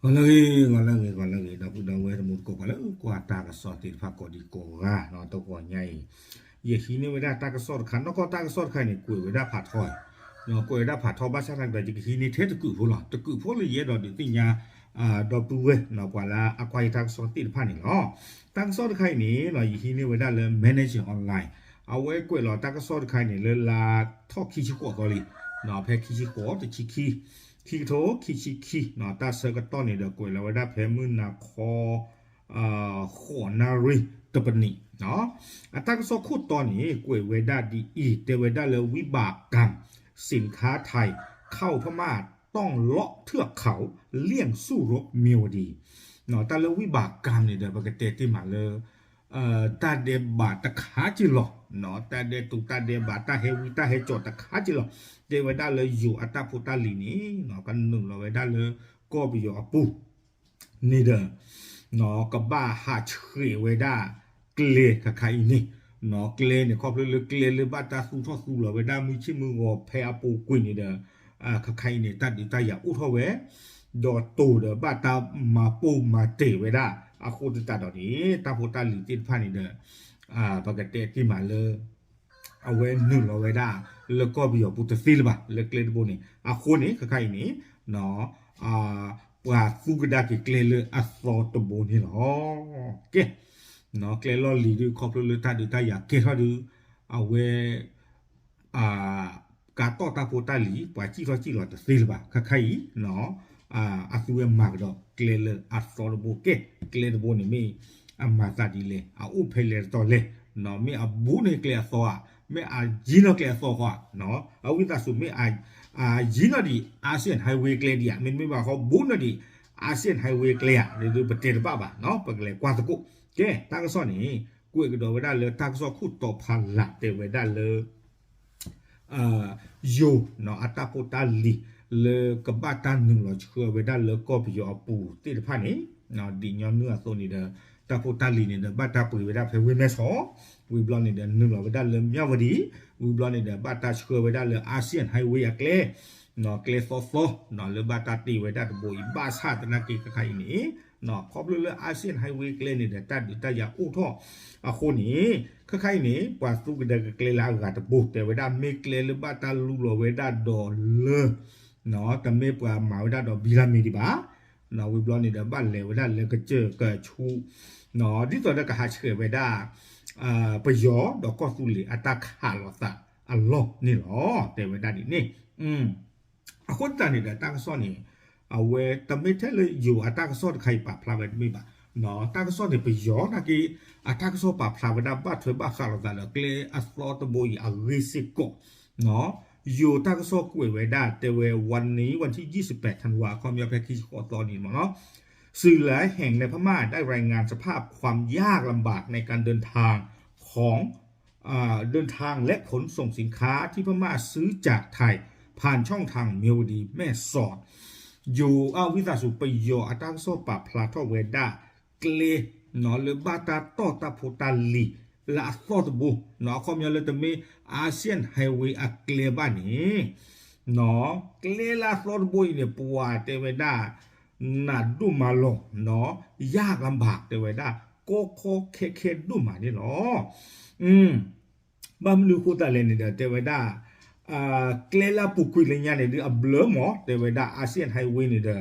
ဂီၤလၢအဂ့ၤ ဂီၤလၢအဂ့ၤ ဂီၤလၢအဂ့ၤ ဒီပုၢ်ဒီဝဲၢ်တံၤသကိး ပှၤလၢကွၢ်တၢ်ကစီၣ်သ့ၣ်တဖၣ်ကိးဒံကိးဂၤ တဂီၤညါအံၤ ယဟံးန့ၢ်ဝဲဒၣ်တၢ်ကစီၣ်တခါ နီၢ်ကီၢ်တၢ်ကစီၣ်တခါအံၤန့ၣ် ကွဲးဝဲဒၣ်ဖးထီ, ကွဲးဝဲဒၣ်ဖးထီ ဘၣ်ဆၣ်သနာ်က့ဒီး ယကဟံးန့ၢ်ထဲတကုးဖိလီၤ. တကုးဖိလၢယအဲၣ်ဒိးဒုးသ့ၣ်ညါ ဒီပုၢ်ဝဲၢ် ပှၤလၢအကွၢ်ယတၢ်ကစီၣ်သ့ၣ်တဖၣ်န့ၣ်လီၤ. တၢ်ကစီၣ်တခါအံၤန့ၣ် ယဟံးန့ၢ်ဝဲဒၣ်လၢ Managing Online အဝဲကွဲးလီၤတၢ်ကစီၣ်တခါအံၤန့ၣ် လၢလါထီၣ်ခံဆံဃိးသီလံ, ဖဲခံဆံဃိး တဆံခံ ခံကထိခံဆံခံ တၢ်ဆၢကတီၢ်န့ၣ်ဒီး ကွဲးလီၤဝဲဒၣ်ဖဲမုၢ်နၤခီ ဃိးနၣ်ရံၣ်တပနံး, အတၢ်ကစီၣ်ခိၣ်တီန့ၣ် ကွဲးဝဲဒၣ်ဒ်အံၤ တဲဝဲဒၣ်လၢ ဝိဘၣ်ကမ် สินค้าไทยเข้าพม่าต้องเลาะเทือกเขาเลี่ยงสู้รบเมียวดี တၢ်လၢ ဝိဘၣ်ကမ် န့ၣ်ဒီး ပကတဲတ့ၢ်မးလၢ တၢ်ဒဲးဘးတခါက့ၤလီၤ, တၢ်ဒဲးတူာ်တၢ်ဒဲးဘး တၢ်ဟဲဝံတၢ်ဟဲစိာ်တခါက့ၤလီၤ, တဲဝဲဒၣ်လၢယိၤအတၢ်ဖိတၢ်လံၤန့ၣ် ကနုာ်လီၤဝဲဒၣ်လၢကီၢ်ပယီၤအပူၤန့ၣ်ဒီး ကဘၣ်ဟးဆှဲးဝဲဒၣ်ကျဲခါခါအံၤန့ၣ်, ကျဲန့ၣ် ခီဖျိလၢကျဲလၢဘၣ်တၢ်သူၣ်ထီၣ်သူလီၤဝဲဒၣ်မုၢ်ဆ့ၣ်မုၢ်ဂီၤဖဲအပူၤကွံာ်န့ၣ်ဒီး ခါခါအံၤန့ၣ် တၢ်ဒုးတၢ်ယၤအိၣ်ထီၣ်ဝဲ, ဒီးတိၤဒီးဘၣ်တၢ်မၤပိၢ်မၤတဲာ်ဝဲဒၣ် အဃိသတးဒီးန့ၣ် တၢ်ဖိတၢ်လံၤသ့ၣ်တဖၣ်န့ၣ်ဒီး ပကတဲတ့ၢ်မးလၢ အဝဲနုာ်လီၤဝဲဒၣ်လၢကီၢ်ပယီၤပူၤတသ့လၢၤဘၣ် လၢကျဲတဘိန့ၣ် အဃိန့ၣ် ခါခါအံၤန့ၣ် ပှၤသူကဒါက့ၤကျဲလၢအသီတဘိန့ၣ်လီၤ. ကဲ, ကျဲလီၢ်လံၤဒုး ခီဖျိလၢတၢ်ဒုးတၢ်ယၤကဲထီၣ်ဒုး အဝဲ ကၤတီၢ်တၢ်ဖိတၢ်လံၤ ပှၤစံၣ်ထီၣ်စံၣ်လီၤတသ့လၢၤဘၣ် ခါခါအံၤ အသုဝဲမၤကဒီးကျဲလၢအသီတဘိ ကဲ ကျဲတဘိန့ၣ်မ့ၢ်အမၤသးဒ်လဲၣ် အအိၣ်ဖဲလဲၣ်တတီၤလဲၣ်, မ့ၢ်အဘူးန့ၢ်ကျဲအသီဧါ, မ့ၢ်အယံၤနီၣ်ကျဲအသီဃီဧါ, အဝံသးစူၤမ့ၢ် အယံၤနီၣ်ဒံး Asian Highway ကျဲဒံးဧါ, မ့တမ့ၢ်ဘၣ်ဃီ ဘူးနီၣ်ဒံး Asian Highway ကျဲဧါ, ဒ်ပတဲတဘၣ်ဘၣ်, ပကလဲၤကွၢ်သကိး, ကဲ တၢ်ကစီၣ်န့ၣ် ကွဲးကဒီးဝဲဒၣ်လၢတၢ်ကစီၣ်ခိၣ်တီဖးလၢ်တဲဝဲဒၣ်လၢ ယိၤအတၢ်ဖိတၢ်လံၤ လၢကဘၣ်တၢ်နုာ်လီၤဆှၢဝဲဒၣ်လၢကီၢ်ပယီၤအပူၤသ့ၣ်တဖၣ်န့ၣ်, ဒ်ညီနုၢ်အသိးန့ၣ်ဒီး တၢ်ဖိတၢ်လံၤန့ၣ်ဒီး ဘၣ်တၢ်ပှ့ၤဝဲဒၣ်ဖဲဝ့ၢ်မဲၢ်ဆီး, ဝံၤဘျီန့ၣ်ဒီး နုာ်လီၤဝဲဒၣ်လၢမၠၣ်ဝတံၤ, ဝံၤဘျီန့ၣ်ဒီး ဘၣ်တၢ်ဆှၢဝဲဒၣ်လၢ Asian Highway အကျဲ ကျဲသီသီ လၢဘၣ်တၢ်တ့ဝဲဒၣ်တဘိအံၤ ဘၣ်ဆၣ်သနာ်က့ ခါခါအံၤန့ၣ် ခီဖျိလၢ Asian Highway ကျဲန့ၣ်ဒီး တၢ်ဒုးတၢ်ယၤအိၣ်ထီၣ်အဃိန့ၣ် ခါခါအံၤန့ၣ် ပှၤသူကဒါက့ၤကျဲလၢအဂၤတဘိ တဲဝဲဒၣ်မ့ၢ်ကျဲလၢဘၣ်တၢ်လူလီၤဝဲဒၣ်ဒီးလၢ တမ့ၢ်ပှၤမၤဝဲဒၣ်ဒီးဘံလါမ့ၤဒံးဘၣ်, ဝံၤဘျီန့ၣ်ဒီး ဘၣ်လဲၤဝဲဒၣ်လၢကစၢၢ်ကဆူ ဒ်သိးဒီးကဟးဆှဲးဝဲဒၣ် ပယီၤဒီးကီၢ်သူလ့ၤအတၢ်ခးလိာ်သးအလီၢ်န့ၣ်လီၤ. တဲဝဲဒၣ်ဒ်န့ၣ် အဃိသတးန့ၣ်ဒီး တၢ်ကစီၣ်န့ၣ် အဝဲတမ့ၢ်ထဲလၢယိၤအတၢ်ကစီၣ်တခါအံၤပာ်ဖျါဝဲတမ့ၢ်ဘၣ်, တၢ်ကစီၣ်န့ၣ် ပယီၤနာ်က့ အတၢ်ကစီၣ်ပာ်ဖျါဝဲဒၣ်ဘၣ်ထွဲဘၣ်ဃးလိာ်သးဒီးကျဲအသီတဘိအံၤအဂ့ၢ်စ့ၢ်ကီး, ယိၤတၢ်ကစီၣ်ကွဲးဝဲဒၣ် တဲဝဲ วันนี้วันที่ยี่สิบแปดธันวา အခီပညီဖဲခံဆံဃိးသီန့ၣ်မ့ၢ်နီၤ สื่อหลายแห่งในพม่าได้รายงานสภาพความยากลำบากในการเดินทางของ เดินทางและขนส่งสินค้าที่พม่าซื้อจากไทยผ่านช่องทางเมียวดีแม่สอด ယိၤအဝံသးစူၤ ပယီၤအတၢ်ကစီၣ်ပာ်ဖျါထီၣ်ဝဲဒၣ် ကျဲ လၢဘၣ်တၢ်တီၢ်တၢ်ဖိတၢ်လံၤ လၢအသီတဘိ အခီပညီလၢတမ့ၢ် Asian Highway အကျဲဘၣ်န့ၣ် ကျဲလၢအသီတဘိအံၤန့ၣ် ပှၤတဲဝဲဒၣ် နးဒိၣ်မးလီၤ, ယၢ်လၢဘၣ် တဲဝဲဒၣ် ကီခီခဲခဲဒိၣ်မးန့ၣ်လီၤ. ဘၣ်မနုၤအဃိသတးလဲၣ်န့ၣ်ဒီး တဲဝဲဒၣ် ကျဲလၢအပူၤကွံာ်လၢညါန့ၣ်ဒုးအဘျၢမး တဲဝဲဒၣ် Asian Highway န့ၣ်ဒီး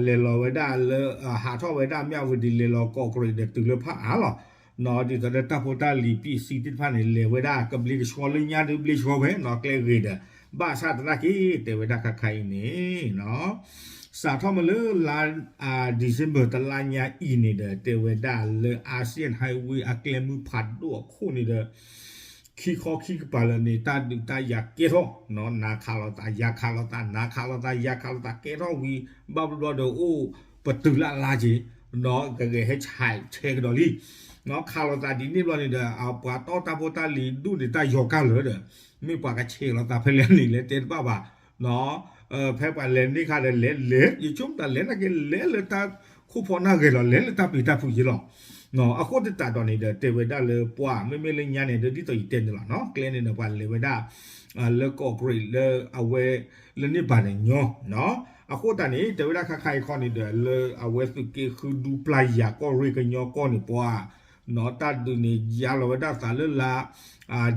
လဲၤလီၤဝဲဒၣ်လၢ ဟးထီၣ်ဝဲဒၣ်မၠၣ်ဝတံၤ လဲၤလီၤကီးကရံးဒီးတုၤလၢဖၣ်အါလီၤ. ဒ်သိးဒီးတၢ်ဖိတၢ်လံၤပံးစံးသ့ၣ်တဖၣ်န့ၣ် လဲၤဝဲဒၣ်ကဘျ့ကဆှီလၢညါဒုးဘျ့ဆှီဝဲ ကျဲဂ့ၤဒီး ဘၣ်ဆၣ်သနာ်က့ တဲဝဲဒၣ်ခါခါအံၤန့ၣ် စးထီၣ်မ့ၢ်လၢလါ December တလါညါအံၤန့ၣ်ဒီး တဲဝဲဒၣ်လၢ Asian Highway အကျဲမုၢ်ဖးဒိၣ်အခိၣ်န့ၣ်ဒီး ခံခီခံကပၤလၢာ်န့ၣ် တၢ်ဒုးတၢ်ယၤကဲထီၣ် နးခးလိာ်သး ယၤခးလိာ်သး နးခးလိာ်သး ယၤခးလိာ်သး ကဲထီၣ်ဝံၤ ဘၣ်ဘျီဒီးအိၣ်ပတုၤလၢအလါက့ၤ ဒီးကဂဲၤဟဲဆဲးကဒီးလံ ခးလိာ်သးဒ်န့ၣ်ဘျီန့ၣ်ဒီး ပှၤတီၢ်တၢ်ဖိတၢ်လံၤဒူၣ်န့ၣ် တၢ်ယီၤကၢ်လၢာ်ဒီး မ့ၢ်ပှၤကဆဲးလိာ်သးဖဲလဲၣ်န့ၣ် လဲၤတဲတဘၣ်ဘၣ် ဖဲပှၤလဲၤန့ၢ်ခါဒီးလဲၤလဲၤ ယဆိကမိၣ်တၢ်လဲၤနာ်က့ လဲၤလၢတၢ်ခိၣ်ဖီနၢ်ဂဲၤလီၤ လဲၤလၢတၢ်ပျံၤတၢ်ဖုးက့ၤလီၤ. အဃိသတးဒီးန့ၣ်ဒီး တဲဝဲဒၣ်လၢပှၤ မ့မ့ၢ်လၢညါန့ၣ်ဒီး ဒ်သိးယတဲန့ၣ်လီၤ ကျဲန့ၣ်ဒီးပှၤလဲၤဝဲဒၣ် လၢကီးကရံးလၢအဝဲ လၢန့ၣ်ပၤန့ၣ်ညီ အဃိသတးန့ၣ် တဲဝဲဒၣ်ခါခါအံၤခီန့ၣ်ဒီး လၢအဝဲသုးက့ဃုဒူပျၢ်ယၤကီၢ်ရ့ၣ်ကညီကီၢ်န့ၣ်ပှၤ နီၢ်တၢ်ဒုးန့ၣ် ယါလီၤဝဲဒၣ်သးလၢလါ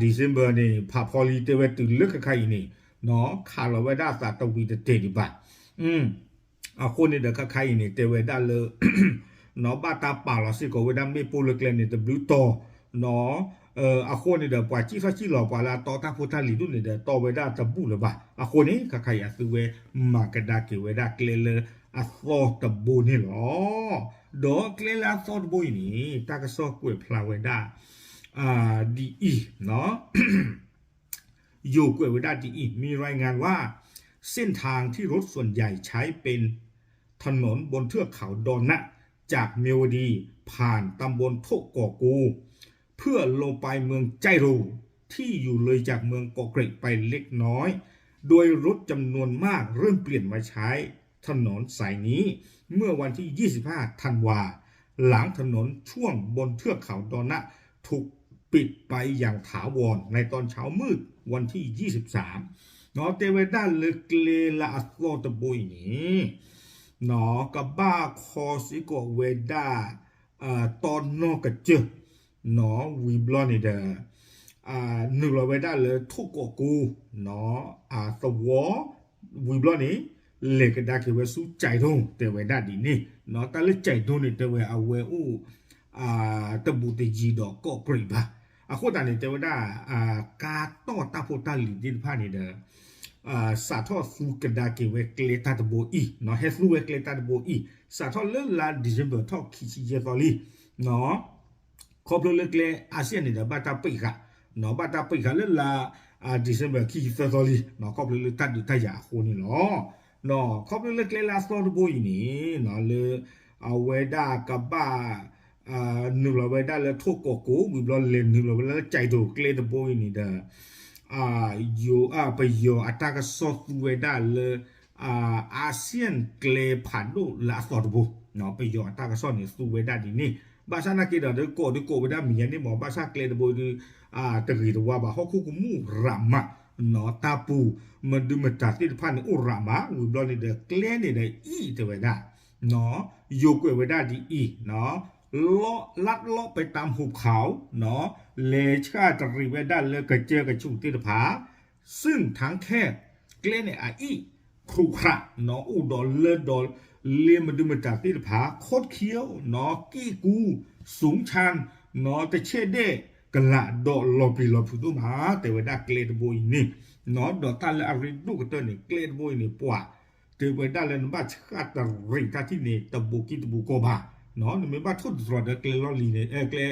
December န့ၣ် ဖးဖီလံ တဲဝဲတုၤလၢခါခါအံၤန့ၣ် နီၢ်ခးလီၤဝဲဒၣ်သးတဝံၤတတဲာ်ဒံးဘၣ်. အဃိန့ၣ်ဒီးခါခါအံၤန့ၣ် တဲဝဲဒၣ်လၢ နီၢ်ဘၣ်တၢ်ပာ်လီၤစ့ၢ်ကီးဝဲဒၣ်မ့ၣ်ပိၢ်လၢကျဲန့ၣ်တဘျုးတီၤ နီၢ် အဃိန့ၣ်ဒီး ပှၤစံၣ်ထီၣ်စံၣ်လီၤပှၤလၢအတီတၢ်ဖိတၢ်လံၤဒိၣ်န့ၣ်ဒီး တီဝဲဒၣ်တဘူၣ်လၢၤဘၣ်. အဃိန့ၣ် ခါခါအံၤအသုဝဲမၤကဒါက့ၤဝဲဒၣ်ကျဲလၢအသီတဘိန့ၣ်လီၤ. ဒီးကျဲလၢအသီတဘိအံၤန့ၣ် တၢ်ကစီၣ်ကွဲးဖျါဝဲဒၣ် ဒ်အံၤ ယိၤကွဲးဝဲဒၣ်ဒ်အံၤ มีรายงานว่า เส้นทางที่รถส่วนใหญ่ใช้เป็นถนนบนเทือกเขาดอนนะ จากเมียวดี ผ่านตำบลโทะก่อกู เพื่อลงไปเมืองใจโร ที่อยู่เลยจากเมืองเกาะเกร็ดไปเล็กน้อย โดยรถจำนวนมากเริ่มเปลี่ยนมาใช้ถนนสายนี้ เมื่อวันที่ ยี่สิบห้า ธันวา หลังถนนช่วงบนเทือกเขาดอนนะ ถูกปิดไปอย่างถาวรในตอนเช้ามืดวันที่ ยี่สิบสาม နီၢ် တဲဝဲဒၣ်လၢကျဲလၢအသီတဘိအံၤန့ၣ် နီၢ် ကဘၣ်ခီစ့ၢ်ကီးဝဲဒၣ် တီနီၢ်ကစၢၢ် နီၢ် ဝံၤဘျီန့ၣ်ဒီး နုာ်လီၤဝဲဒၣ်လၢထိၣ်ကိးကိ နီၢ် အသဝီ ဝံၤဘျီန့ၣ် လဲၤကဒါက့ၤဝဲဆူကၠဲးဒိၣ် တဲဝဲဒၣ်ဒ်န့ၣ် နီၢ် တၢ်လၢကၠဲးဒိၣ်န့ၣ် တဲဝဲအဝဲအိၣ် တဘူးတယံၤဒီးကီးကြံးဘၣ်. အဃိသတးန့ၣ် တဲဝဲဒၣ် ကါတီၢ်တၢ်ဖိတၢ်လံၤသ့ၣ်တဖၣ်န့ၣ်ဒီး စးထီၣ်သူကဒါက့ၤဝဲကျဲတၢ်တဘိအံၤ နီၢ် ဟဲသူဝဲကျဲတၢ်တဘိအံၤ စးထီၣ်လၢလါ December ထီၣ်ခံဆံယဲၢ်သီလံ နီၢ် ခီဖျိလၢကျဲ ASEAN န့ၣ်ဒီး ဘၣ်တၢ်ပံးဃာ် နီၢ် ဘၣ်တၢ်ပံးဃာ်လၢလါ December ခံဆံသၢသီလံ နီၢ် ခီဖျိလၢတၢ်ဒုးတၢ်ယၤအဃိန့ၣ်လီၤ. နီၢ် ခီဖျိလၢကျဲလၢအသီတဘိအံၤန့ၣ် နီၢ် လၢ အဝဲဒၣ်ကဘၣ် နုာ်လီၤဝဲဒၣ်လၢထိၣ်ကိးကိ ဝံၤဘျီလဲၤနုာ်လီၤဝဲဒၣ်လၢကၠဲးဒိၣ်ကျဲတဘိအံၤန့ၣ်ဒီး ယိၤ ပယီၤအတၢ်ကစီၣ်သူဝဲဒၣ်လၢ ASEAN ကျဲဖးဒိၣ်လၢအသီတဘိ ပယီၤအတၢ်ကစီၣ်န့ၣ် သူဝဲဒၣ်ဒ်န့ၣ် ဘၣ်ဆၣ်နာ်က့ဒီး ကိးဒုးကိးဝဲဒၣ်မဲာ်ညါန့ၣ်မ့ၢ် ဘၣ်ဆၣ်ကျဲတဘိဒုး တဂ့ၤတဝါဘၣ် ဟီၣ်ခိၣ်ကမူၣ်ရးမး နီၢ် တၢ်ပူၤ မဒုမတၤသ့ၣ်တဖၣ်န့ၣ် အိၣ်ရးမး ဝံၤဘျီန့ၣ်ဒီး ကျဲန့ၣ်ဒီးအံၣ်တဲဝဲဒၣ် နီၢ် ယိၤကွဲးဝဲဒၣ်ဒ်အံၤ နီၢ် လီၢ် လတ်းလီၢ်ပဲတၢ်မူးခီး နီၢ် လဲၤဆှၣ်တရံးဝဲဒၣ်လၢကစၢၢ်ကဆူးသ့ၣ်တဖၣ် ซึ่งทั้งแคบ ကျဲန့ၣ်အအံၣ် ခရူးခရး နီၢ် အိၣ်ဒီးလၢဒီးလ့မဒုမတၤသ့ၣ်တဖၣ် คดเคี้ยว နီၢ် က့ၣ်ကူ สูงชัน နီၢ် တဆဲၣ်ဒဲၣ်ကလး ဒီးလီၤပျံၤလီၤဖုးဒိၣ်မး တဲဝဲဒၣ်ကျဲတဘိအံၤန့ၣ် နီၢ် ဒီးတၢ်လၢအရ့ဒိၣ်ကတၢၢ်န့ၣ် ကျဲတဘိအံၤန့ၣ် ပှၤ တဲဝဲဒၣ်လၢနဘၣ်ဆှၣ်တရံးတၢ်ထံၣ်န့ၣ် တဘူးကံၢ်တဘူးကီၢ်ဘၣ် နီၢ် နမ့ၢ်ဘၣ်ထိၣ်သတြီၤဒီးကျဲလီၢ်လံၤန့ၣ် ကျဲ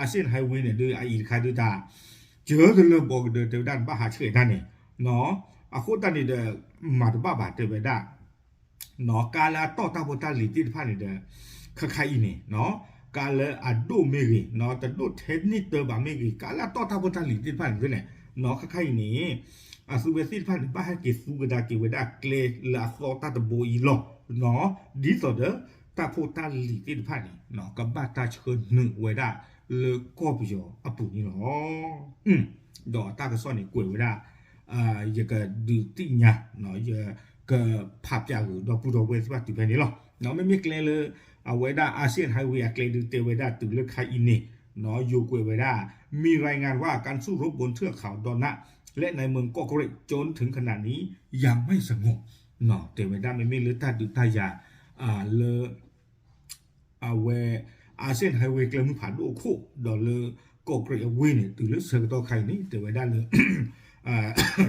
ASEAN Highway န့ၣ်ဒီး အအံၤတခါဒုးတၢ် ကၢၤကလၢာ်ဘီကဒၢ တဲဝဲဒၣ်နဘၣ်ဟးဆှဲးတၢ်န့ၣ် နီၢ် အဃိသတးန့ၣ်ဒီး မၤတဘၣ်ဘၣ်တဲဝဲဒၣ် နီၢ် ကါလၢအတီၢ်တၢ်ဖိတၢ်လံၤသ့ၣ်တဖၣ်န့ၣ်ဒီး ခါခါအံၤန့ၣ် နီၢ် ကါလၢအဒိၣ်မ့ၢ်ဂ့ၤ နီၢ် တဒိၣ်ထဲန့ၢ်တၢဘၣ်မ့ၢ်ဂ့ၤ ကါလၢအတီၢ်တၢ်ဖိတၢ်လံၤသ့ၣ်တဖၣ်န့ၣ်န့ၣ် နီၢ် ခါခါအံၤန့ၣ် အသုဝဲသ့ၣ်တဖၣ်န့ၣ် ဘၣ်ဟဲက့ၤသူကဒါက့ၤဝဲဒၣ်ကျဲလၢအသီတၢ်တဘိအံၤလီၤ နီၢ် ဒ်သိးဒီး တၢ်ဖိတၢ်လံၤသ့ၣ်တဖၣ်န့ၣ် နီၢ် ကဘၣ်တၢ်ဆှၢနုာ်ဝဲဒၣ်လၢကီၢ်ပယီၤအပူၤန့ၣ်လီၤ. ဒီးတၢ်ကစီၣ်န့ၣ်ကွဲးဝဲဒၣ် ယကဒုးသ့ၣ်ညါ ယကဖးပၠးဂုာ်ဒီပုၢ်ဒီဝဲၢ်သ့ၣ်တဖၣ်တုၤဖဲန့ၣ်လီၤ. မ့မ့ၢ်ကျဲလၢ အဝဲဒၣ် ASEAN Highway အကျဲဒုးတဲဝဲဒၣ်တုၤလၢခါအံၤန့ၣ် ယိၤကွဲးဝဲဒၣ် มีรายงานว่าการสู้รบนเทือกเขาดอนนะและในเมืองเกาะเกร็ดจนถึงขณะนี้ยังไม่สงบ တဲဝဲဒၣ်မ့မ့ၢ်လၢတၢ်ဒုးတၢ်ယၤ လၢ အဝဲ ASEAN Highway ကျဲမုၢ်ဖးဒိၣ်အခိၣ် ဒီးလၢကီးကြံးအဝ့ၢ်န့ၣ် တုၤလၢဆၢကတီၢ်ခါအံၤန့ၣ် တဲဝဲဒၣ်လၢ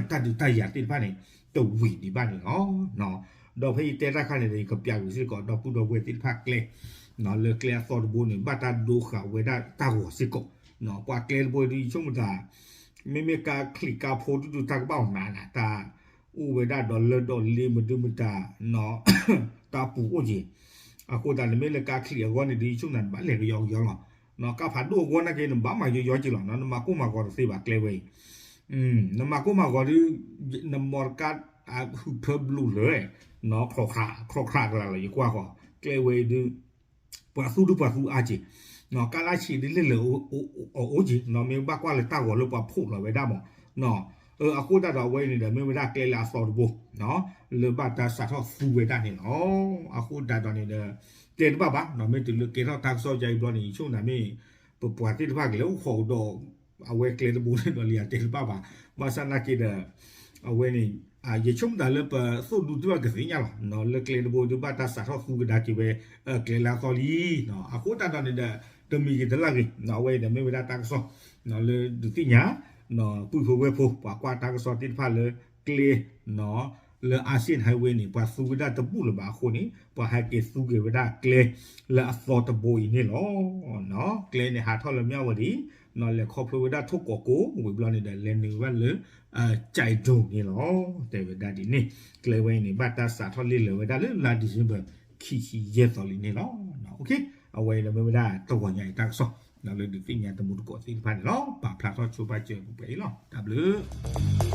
တၢ်ဒုးတၢ်ယၤသ့ၣ်တဖၣ်န့ၣ် တဝံၤဒံးဘၣ်န့ၣ်လီၤ. ဒီးဖဲယတဲတၢ်ခါန့ၣ်ဒီး ယကပျးဂုာ်စ့ၢ်ကီး ဒီပုၢ်ဒီဝဲၢ်သ့ၣ်တဖၣ်ကျဲ လၢကျဲအသီတဘိန့ၣ် ဘၣ်တၢ်ဒိဃာ်ဝဲဒၣ်တၢ်ဂီၤစ့ၢ်ကီး ပှၤကျဲတဘိဒုး ယဆိကမိၣ်သး မ့မ့ၢ်ကါချံးကါဖိဒုးဒုးတၢ်ကဘၣ်အီၤနးနး တၢ်အိၣ်ဝဲဒၣ်ဒီးလၢဒီးလ့မဒုမတၤ တၢ်ပူၤအိၣ်က့ၤ အဃိသတးန့ၣ်မ့ၢ်လၢကါချံးအဂီၢ်န့ၣ်ဒီး ယဆိကမိၣ်နဘၣ်လဲၤကယီကယီလီၤ. ကါဖးဒိၣ်အဂီၢ်နာ်က့ နဘၣ်မၤယီယီက့ၤလီၤ နမၤကိၢ်မၤဂီၤတသ့ဘၣ်ကျဲဝဲအံၤ နမၤကိၢ်မၤဂီၤဒုး နမီတကါ ဟုးဖၢဘျုးလၢ ခီၣ်ခရး ခီၣ်ခရးကလးလီၤ ယကွၢ်ဃီ ကျဲဝဲအံၤဒုး ပှၤသူဒုးပှၤသူအါက့ၤ ကါလၢဆံးဒုးလဲၤလၢအအိၣ်က့ၤ မ့ၢ်ဘၣ်ကွၢ်လၢတၢ်ဂီၤလၢပှၤဖှိၣ်လီၤဝဲဒၣ်မး အဃိသတးဒီးအဝဲန့ၣ်ဒီး မ့ၢ်ဝဲဒၣ်ကျဲလၢအသီတဘိ လၢဘၣ်တၢ်စးထီၣ်သူဝဲဒၣ်န့ၣ်လီၤ. အဃိသတးဒီးန့ၣ်ဒီး တဲတဘၣ်ဘၣ်, မ့ၢ်တုၤလၢကဲထီၣ်တၢ်ကစီၣ်ယါအံၤဘျီန့ၣ် ယဆိကမိၣ်မ့ၢ် ပပှၤသ့ၣ်တဖၣ်ကလဲၤအိၣ်ဃီၤဒီး အဝဲကျဲတဘိန့ၣ်ဒီးလံ အတဲတဘၣ်ဘၣ်. ဘၣ်ဆၣ်နာ်က့ဒီး အဝဲန့ၣ် ယဆိကမိၣ်တၢ်လၢပသိၣ်ဒူသ့ၣ်တဖၣ်ကသ့ၣ်ညါလီၤ လၢကျဲတဘိဒုးဘၣ်တၢ်စးထီၣ်သူကဒါက့ၤဝဲ ကျဲလၢအသီလံ. အဃိသတးဒီးန့ၣ်ဒီး တမံၤဂ့ၤတလၢ်ဂ့ၤ အဝဲအံၤဒီးမ့ၢ်ဝဲဒၣ်တၢ်ကစီၣ် လၢဒုးသ့ၣ်ညါ ပုၢ်ဖိဝဲၢ်ဖိ ပှၤကွၢ်တၢ်ကစီၣ်သ့ၣ်တဖၣ်လၢကျဲ လၢ Asian Highway န့ၣ် ပှၤသူဝဲဒၣ်တဘူၣ်လၢၤဘၣ်အဃိန့ၣ် ပှၤဟဲက့ၤသူက့ၤဝဲဒၣ်ကျဲလၢအသီတဘိအံၤန့ၣ်လီၤ. ကျဲန့ၣ်ဟးထီၣ်လၢမၠၣ်ဝတံၤ လဲၤခီဖျိဝဲဒၣ်ထိၣ်ကီးကိးဝံၤဘျီန့ၣ်ဒီး လဲၤနုာ်ဝဲဒၣ်လၢ ကၠဲးဒိၣ်န့ၣ်လီၤ. တဲဝဲဒၣ်ဒ်န့ၣ် ကျဲဝဲအံၤန့ၣ် ဘၣ်တၢ်စးထီၣ်လံလၢာ်ဝဲဒၣ်လၢလါ December ခံဆံယဲၢ်သီလံန့ၣ်လီၤ. အဝဲအံၤဒီးမ့ၢ်ဝဲဒၣ်တဂီၤညါအံၤတၢ်ကစီၣ် လၢဒုးသ့ၣ်ညါတမူတကိးသ့ၣ်တဖၣ်န့ၣ်လီၤ. ပာ်ဖျါထီၣ်ဆိပာ်စၢၤပှဲၤအံၤလီၤ. တၢ်ဘျုး